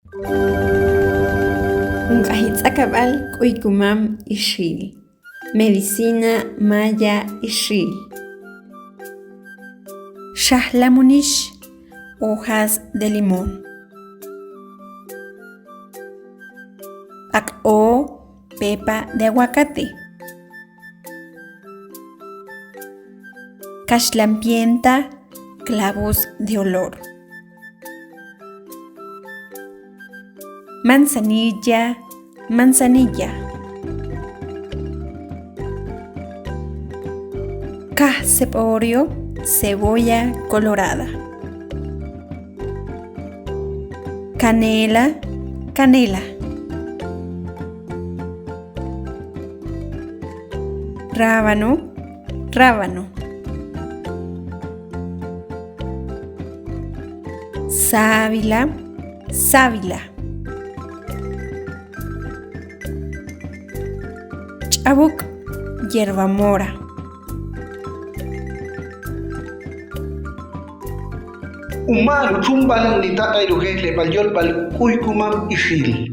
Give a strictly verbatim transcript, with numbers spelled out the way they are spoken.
Jun k'ajitz'akab'al k'uykumam ixil. Medicina maya ixil. Xajlamunix, hojas de limón. B'aq'o, pepa de aguacate. Kaxlanpienta, clavos de olor. Manzanilla, manzanilla. Kaj seb'orio, cebolla colorada. Canela, canela. Rábano, rábano. Sábila, sábila. Ch'abuk, hierba mora. Umaru chumbal nitaq'ay rujejlebal yolbal k'uykumam ixil.